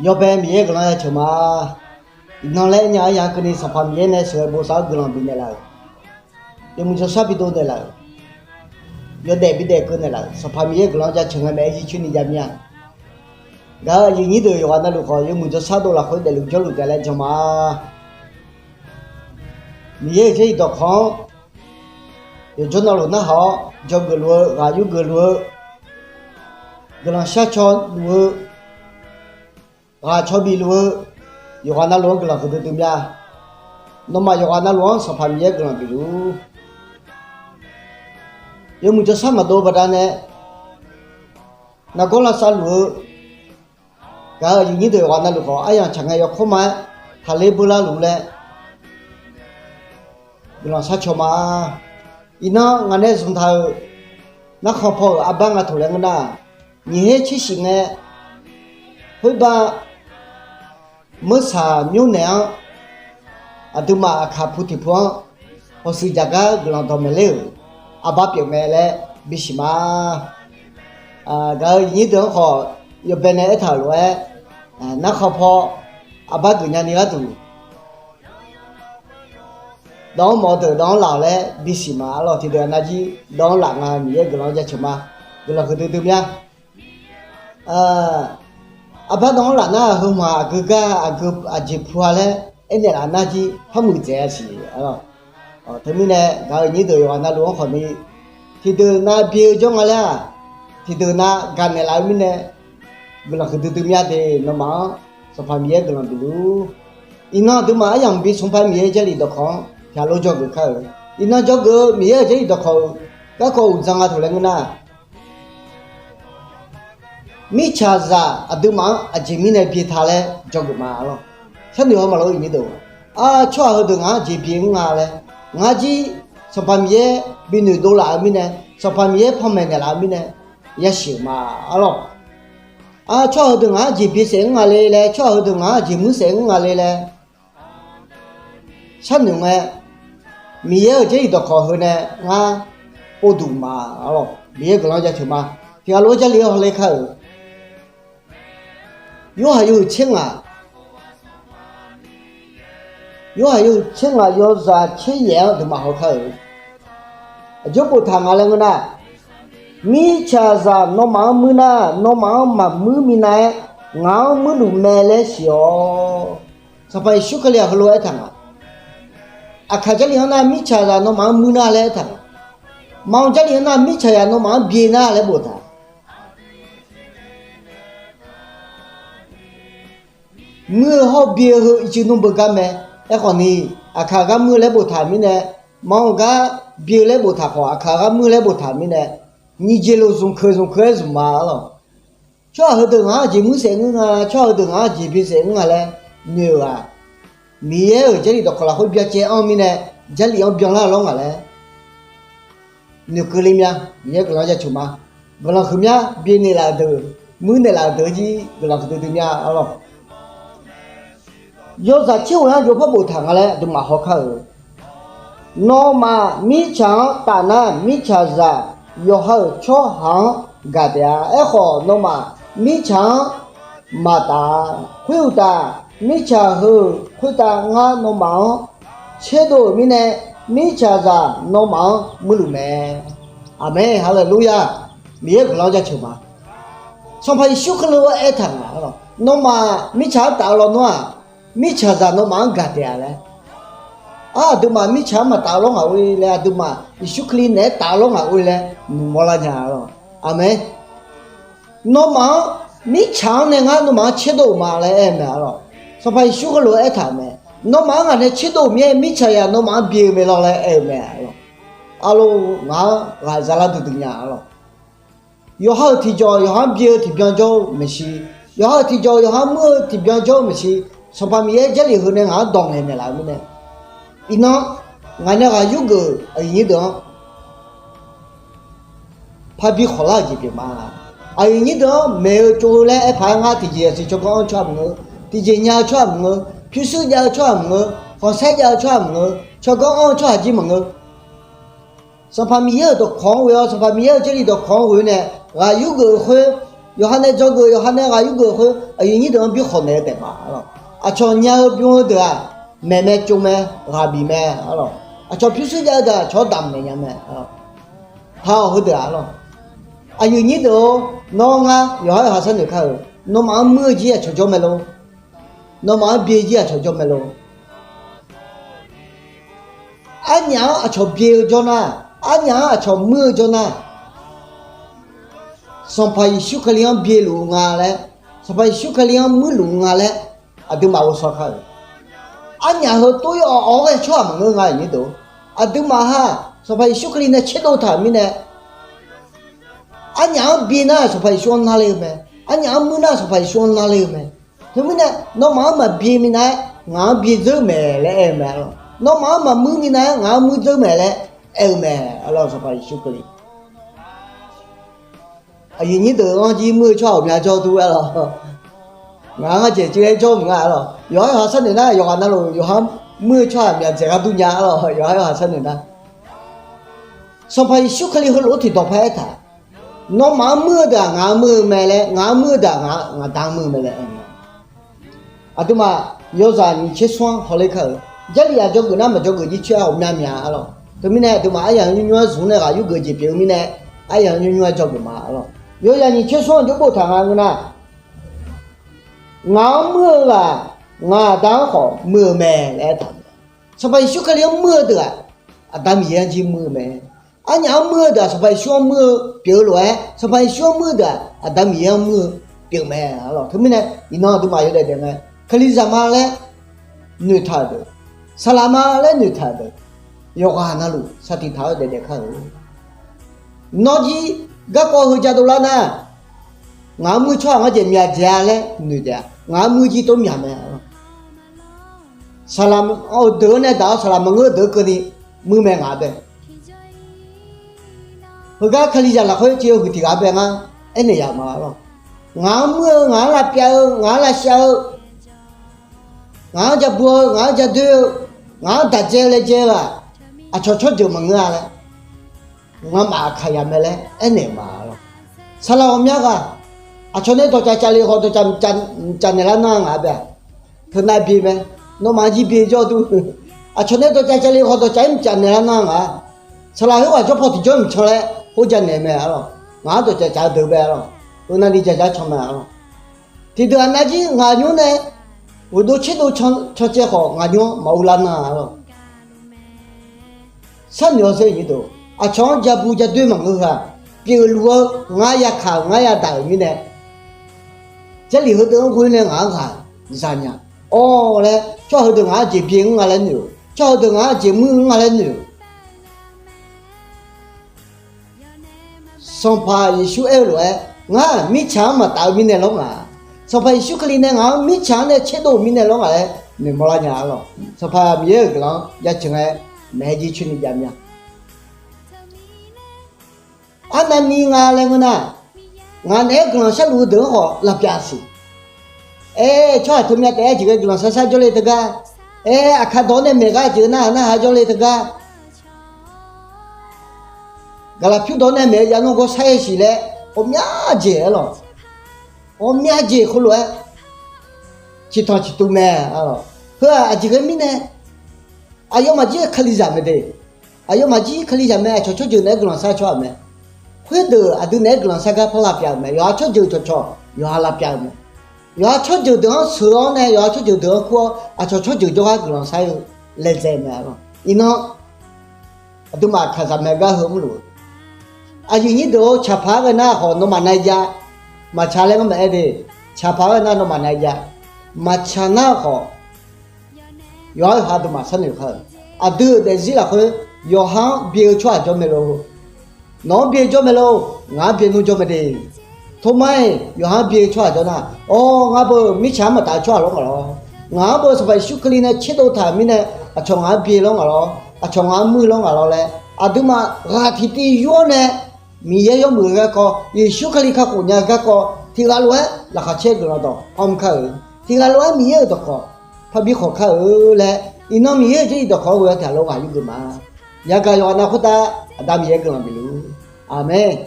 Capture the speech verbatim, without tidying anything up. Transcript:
Yawbae Miqyaer guiqlanq jaceuq ma. Iqnan laer aernya-anr ya keuvni Sanqpaq Miqyaer nae sheuqghae bosav-awr guiqlanq bifnaeq laf-euq, yawmuiq jawrshar bidov naeqlaf-euq, yawdaef bidaef keuv naeqlaf-euq Sanqpaq Miqyaer guiqlanq jaceuq ngae mae, aer jircoer ni jav mir-a. Gaq-euq aqyuif nyir deuq yawqghaq navluf khawf, yawmuiq jawrshar dovlaf khoer daefluf jawrluf taef laer jan ma. Miqyaer-euq jarlif dawqkawq-anr yawqjawr navluf narhaq-awr, dzawgeuf luf-eu, ghaq yurgeuf luf-eu, guiqlanq sharcaw luf-eu, ghaq caw bif luf-eu, yawqghaq navluf-anr guiqlanq huiqdui dui mir-a. Nawmaf yawqghaq navluf-anr Sanqpaq Miqyaer guiqlanq bifluf-ur. Yawmuiq jawrshar maqdov baqdanae nargawr lavsav luf-eu, gaq-euq aqyuif nyir deuq yawqghaq navluf khawf, aryamq tsaq ngae yawkawr ma-aer taqler beular luf laer guiqlanq sharcaw ma. Iqnan ngaq nae zmqtaq-euq narkhan paw-euq arbar nga taq laer ngeur nar, nyiq her tser shif ngae, khoerbar meursaq myornaeq-anr aqduimaf aqkaq pu tiq pu-anr hawshuif jaq gar guiqlanq dawqmaeq ler-euq arbar pyeuf mae laer bisiq ma. Gaq-euq aqyuif nyir deuq-anr khawf, yawbae nae aertaq-euq lof-aer, narkhan paw arbar geuf nyani gharduq dawv-anr mawf-eu deuq dawv-anr laf-awq laer bisiq ma. Arlawq, tiqdeuq aqnav jir dawv-anr laf nga, Miqyaer guiqlanq jaceuq ma. Guiqlanq huiqdui dui mir-a. Arbar dawv-anr laf nar, heu hmq-aq aqgeu gar aqgeu aqjeq pu-a laer aernaeq laf nar jir par muiqdzaeq-a siq. Teumirnae gaq-euq nyir deuq yawqghaq navluf-anr khawfni, tiqdeuq nav bi-eu jawr nga laer-aq, tiqdeuq nav gaqnaeq laf-eu mirnae guiqlanq huiqdui dui mir-a de. Nawmaf-anr Sanqpaq Miqyaer guiqlanq bifluf-ur. Iqnan aqduimaf aryamq bi smq paq Miqyaer-euq jarlif dawqkawq-anr tiq ghaq lof dzawgeuf kar-euq. Iqnan dzawgeuf-eu Miqyaer-euq jarlif dawqkawq-euq garkawv uqdzan nga taq laer ngeur nar, mirtsaqzaq aqduimaf-anr aqjeq mirnae bi ta laer dzawgeuf ma. Arlawq, sharnoeq haw maqlof-eu aqyuif nyir deuq, tsawrhaq heudeuq ngaq-anr jeq bi mr nga laer, ngar jir Sanqpaq Miqyaer bi noeqdov laf-eu mirnae, Sanqpaq Miqyaer panmaeq naeqlaf-eu mirnae yasiq-euq ma. Arlawq, tsawrhaq heudeuq ngaq-anr jeq bi saef mr nga le laer, tsawrhaq heudeuq ngaq-anr aqjeq muir saef mr nga le laer sharnoeq ngae, Miqyaer-euq jarlif dawqkawq heu nae ngar povduq ma. Arlawq, Miqyaer guiqlanq jaceuq ma. Tiq ghaq lof-aer jarlif-anr hawler kar-euq, Yorhaq yawhuiq tser ngaq, Yorhaq yawhuiq tser ngaq yawzaq tser yaef-anr aqduimaf haw kar-euq. Aqjox boftaq nga laer ngeur nar, mirtsaqzaq nawmaf-anr muir nar, nawmaf-anr maqmuir minav-aer ngaq-anr muirluf mae laer siq-awq. Sanqpaq Yeqsur Kali-aq heulof-aer aertaq nga. Aqkaq jarlif-anr nar, mirtsaqzaq nawmaf-anr muir nar laer aertaq nga. Maqanr jarlif-anr nar, mirtsaqzaq nawmaf-anr bye nar laer boftaq. Muir-eu hawr-eu bye-eu heu ircuf nmr beugar mae. Aerkhawf ni, aqkaq gar muir-eu laer boftaq mirnae, maqanr-eu gar bye-eu laer boftaq khawf, aqkaq gar muir-eu laer boftaq mirnae, nyiq jeq lof zmq keuq zmq keuq-aer zmq ma. Arlawq, tsawrhaq heudeuq ngaq-anr aqjeq muir saef mr nga, tsawrhaq heudeuq ngaq-anr aqjeq bye saef mr nga laer noeq-euq-aq, Miqyaer-euq jarlif dawqkawq lafkhoer byacaev anr-eu mirnae, jarlif-anr byanlar lawr ngaq laer noeqkeuv le mya. Miqyaer guiqlanq jaceuq ma. Guiqlanq huiq mya. Bye naeqlaf-euq deuq, muir naeqlaf-euq deuq jir guiqlanq huiqdui dui mya. Arlawq, yawzaq tser ghoeq-anr jov par boftaq nga laer aqduimaf haw kar-euq. Nawmaf mirtsaq-anr taf nar, mirtsaqzaq yawqha-euq tsawrhaq-anr gaq taef-a. Aerkhawf, nawmaf mirtsaq-anr maqtaf-a. Khoeruqtaf, mirtsaq heu-euq khoertav ngar nawmaf-anr tserdov-euq mirnae, mirtsaqzaq nawmaf-anr muirluf mae. Aqmeq. Haleluya. Miqyaer guiqlanq-anr jaceuq ma. Sanqpaq Yeqsur Kali-anr aertaq nga. Nawmaf mirtsaq-anr taf-eu lawnmr-aq, mirtsaqzaq nawmaf-anr gaq taef-a laer. Aqduimaf mirtsaq-anr maqtaf lawr ngaq-or laer, aqduimaf Yeqsur Kali naeq-aer taf lawr ngaq-or laer noeqmawr lar nya. Arlawq, aqmeq. Nawmaf-anr, mirtsaq-anr nae ngar nawmaf-anr tserdov-euq ma laer aer-eu mae. Arlawq, Sanqpaq Yeqsur heulof-aer aertaq-euq mae. Nawmaf-anr ngaq nae tserdov-euq mir-aer, mirtsaqzaq nawmaf-anr bye-eu mae lawr laer aer-eu mae. Arlawq, arlawq, ngaq-anr ghaq zalar duidui nya. Arlawq, yawqha-euq tiqjawq yawqha-anr bye-eu tiqbyan jawr-eu maeqshi, yawqha-euq tiqjawq yawqha-anr muir-eu tiqbyan jawr-eu maeqshi, Sanqpaq Miqyaer Jarlif heu nae ngaq-anr dawq ngaeqnaeq laf-eu mirnae, iqnan ngaq nae ghaq yurgeuf aqyuif nyir deuq-anr parbi khawqlar-euq jeq pyeuf ma. Aqyuif nyir deuq-anr maeq-eu tsov-eu laer aer paq-aer ngar tiqjeq yasiq tsawrganr anr-eu tsawrhaq maqngeur, tiqjeq nya-eu tsawrhaq maqngeur, pyurshuir jav-eu tsawrhaq maqngeur, khanqsaer jav-eu tsawrhaq maqngeur, tsawrganr anr-eu tsawrhaq jir maqngeur. Sanqpaq Miqyaer-euq dawqkawq-anr ghoe-awr, Sanqpaq Miqyaer-euq Jarlif dawqkawq-anr ghoe-awr nae ghaq yurgeuf-eu khoer, Yawqha nae dzawgeuf, yawqha nae ghaq yurgeuf khoer aqyuif nyir deuq-anr bi khawf naeq-eu taef ma arlawq. Aqcawq nya-eu bym-eu deuq-aq, maeq mae tsov mae, ghaq bif mae arlawq. Aqcawq pyurshuir jav-eu deuq-aq, aqcawq-anr damq naeq nya mae arlawq. Paq-awq heudeuq-aq arlawq. Aqyuif nyir deuq-or, nawr ngar yawqha yawqha sharnoeq kar-euq, nawmaf-anr muir-eu jir aqcawq jawr mae lor. Nawmaf-anr bi-eu jir aqcawq jawr mae lor. Arnyaf-anr aqcawq bi-eu jawr nar, arnyaf-anr aqcawq muir-eu jawr nar, Sanqpaq Yeqsur Kali-anr bi luf-eu nga laer, Sanqpaq Yeqsur Kali-anr muir luf-eu nga laer, aqduimaf ghovshaw kar-euq. Arnyaf heu tov-ir awq-awq-aer ghae tsawrhaq maqngeur nga, aqnyir deuq. Aqduimaf-aq, Sanqpaq Yeqsur Kali nae tserdov taq-euq mirnae, arnyaf-anr bi nar Sanqpaq Yeqsur-anr nar ler-eu mae. Arnyaf-anr muir nar Sanqpaq Yeqsur-anr nar ler-eu mae. Teumirnae nawmaf-anr maqbi minav-aer ngaq-anr bi dzeur-eu mae laer aer-eu mae arlawq. Nawmaf-anr maqmuir minav-aer ngaq-anr muir dzeur-eu mae laer aer-eu mae arlawq, Sanqpaq Yeqsur Kali. Aqyuif nyir deuq-anr jir muir-eu tsawrhaq ghawqmya jawr dur arlawq. Ngaq-anr ngar jeq ceuv-aer jawr mq nga arlawq. Yawqha yawqha sharnoeq nar, yawqghaq navluf yawqha muir-eu tsawrhaq myaq dzaeq gharduq nya arlawq. Yawqha yawqha sharnoeq nar, Sanqpaq Yeqsur Kali heulof-aer tiqdawq paq-aer taq, nawmaf-anr muir-eu deuq-aq ngaq-anr muir-eu mae laer, ngaq-anr muir-eu deuq-aq ngaq, ngaqda-anr muir-eu mae laer aer-eu mae. Aqduimaf yawzaq nyiq tser smr-anr hawler kar-euq. Jarlif-aq dzawgeuf nar maqdzawgeuf jir coer-a ghawqmya mya arlawq. Teumirnae aqduimaf aryaq-anr nymr nymr-aer zmq nae ghaq yurgeuf jeq pyeuf-eu mirnae, aryaq-anr nymr nymr-aer dzawgeuf ma arlawq. Yawzaq nyiq tser smr-anr jawr boftaq nga ngeur nar, ngaq-anr muir-eu ghaq ngaqda-anr khawf muir-eu mae laer aertaq-euq mae. Sanqpaq Yeqsur Kali-anr muir-eu deuq-aq, Aqda Miqyaer-anr jir muir-eu mae. Arnyaf-anr muir-eu deuq-aq Sanqpaq Yeqsur-anr muir-eu pyeuf-eu lof-aer, Sanqpaq Yeqsur-anr muir-eu deuq-aq Aqda Miqyaer-anr muir-eu pyeuf mae arlawq. Teumirnae iqnan aqduimaf yawdaef daef ngae, Kalizaq ma laer noeqtaq-euq deuq, saqlaq ma laer noeqtaq-euq deuq, yawqghaq navluf sar tiq taq-awr daef daef kar-euq. Nawr jir garkawv heu ja dovlar nar, ngaq-anr muir tsawrhaq ngar jeq myaq dzaeq-a laer noeq taef-a. Ngaq-anr muir jir tov myaq mae arlawq. Saqlaq-eu deuq-anr nae daq-awr saqlaq maqngeur-eu deuq keuvni muir mae ngaq-anr bae. Heugar Kalizaq lafkhoer tiq-eu huiq tiq ghaq bae ngar aernaeq yaf ma arlawq. Ngaq-anr muir-eu, ngaq-anr lavpyav-eu, ngaq-anr lavshav-eu, ngaq-anr ja bu-eu, ngaq-anr ja doer-eu, ngaq-anr daq dzae-eu laejae-eu-aq, aqcawq tsawrjeuq maqngeur-a laer, ngamaf aqkaq yaf mae laer aernaeq ma arlawq. Saqlaq ghawqmya ghaq, aqcawq nae dawqcav cavle khawf dawqcav mqcaf naeqlar nar ngaq-anr bae-a. Teunav bi mae, nawmaf-anr jir bi jawr dur. Aqcawq nae dawqcav cavle khawf dawqcav-ir mqcaf naeqlar nar ngaq-a. Saqlaq khoerghaq jawr paw tiqjawr mqcan laer khoer ja naeq mae arlawq. Ngaq-anr dawqcav caf-eu deuq bae arlawq. Teunav ni ja jar can mae arlawq. Tiqdeuq aqnav jir ngaq nymr nae ghoeqdov tserdov can caev khawf ngaq nymr-anr maqur lar nar arlawq. Sharnoeq-awr sher-eu nyir deuq, aqcawq-anr ja bu ja doer maqngeur-eu-aq, pyeufluf-eu ngar yakaq-euq ngar yadaq-euq mirnae, Jarlif heudeuq-anr ghoe nae ngaq-anr ghaq zanya. Awr laer tsawrhaq heudeuq ngaq-anr jeq byae-anr nga laer noeq-euq, tsawrhaq heudeuq ngaq-anr jeq muir-anr nga laer noeq-euq. Sanqpaq Yeqsur aer-eu lof-aer, ngar mirtsaq-anr maqtaf-eu mirnae lawr ngaq. Sanqpaq Yeqsur Kali nae ngaq-anr mirtsaq-anr nae tserdov-euq mirnae lawr ngaq laer noeqmawr lar nya arlawq. Sanqpaq Miqyaer-euq guiqlanq-anr jaceuq ngae, maeq-aer jir coeni jav mya. Arnavni nga laer ngeur nar, ngaq naeq-aer guiqlanq sharluf-eu deuq-anr khawf lavpyav siq. Aer, tsawrhaq teumya taef-aer aqjeq ghae guiqlanq sharshar jawrle teugar, aer, aqkar dawq-anr nae maeq gar aqjeq narhaq narhaq jawrle teugar, gaqlaq pyur dawq-anr nae maeq-eu jav nawr gawr shar-aer siq laer, ghawqmya jeq arlawq. Ghawqmya jeq khoerlof-aer ciqtanq ciqtuv mae arlawq. Heu-aq aqjeq ghae mirnae, aqyawfmaf jir-eu Kalizaq mae de. Aqyawfmaf jir Kalizaq mae, aqcawq tsawrjeuq naeq-aer guiqlanq shar tsawrhaq mae. Khoerdeuq aqdui naeq-aer guiqlanq shar gar par lavpyav-euq mae. Yawqha tsawrjeuq cawqcawq yawqha lavpyav-euq mae. Yawqha tsawrjeuq deuq-anr sheuq-awr nae yawqha tsawrjeuq deuq-anr kur-awr aqcawq tsawrjeuq jawrgar guiqlanq shar-eu laejae mae arlawq. Iqnan aqduimaf aqkaqzaq mae gar heu mrluf-eu, aqyuif nyir deuq-or, tsaqpaq-aer ghae nar khawf nawmaf nav-ir jav. Maqtsaq laer ngar maqaer de. Tsaqpaq-aer ghae nar nawmaf nav-ir jav. Maqtsaq nar khawf, yawqha-euq ha aqduimaf sharnoeq kar-eu, aqdui-euq daefzir lafkhoer yawqha-anr bi-eu tsawrhaq jawr mae lor. Nawq-anr bi-eu jawr mae lor. Ngaq-anr bi-eu nmr jawr mae de. Tomar-iq yawqha-anr bi-eu tsawrhaq jawr nar, awr, ngar beu mirtsaq-anr maqtaf-eu tsawrhaq lawr ngaq lawr. Ngaq-anr beu Sanqpaq Yeqsur Kali nae tserdov taq-euq mirnae, aqcawq ngaq-anr bi lawr ngaq lawr, aqcawq ngaq-anr muir lawr ngaq lawr laer, aqduimaf ghaq tiqtiv yur-awr nae, Miqyaer yawmuiq-eu garkawv, Yeqsur Kali kakhof nya-eu garkawv, tiq ghaq lof-aer laqkhaq caer-eu guiqlanq dawq par mr kar-euq, tiq ghaq lof-aer Miqyaer-euq dawqkawq parbi khawq kar-eu laer, iqnan Miqyaer-euq jarlif dawqkawq-anr ghoe-awr tiq ghaq lof ghaq yur geuf ma. Yagaq yawqghaq nav khoertav Aqda Miqyaer guiqlanq bif luf-ur. Aqmeq.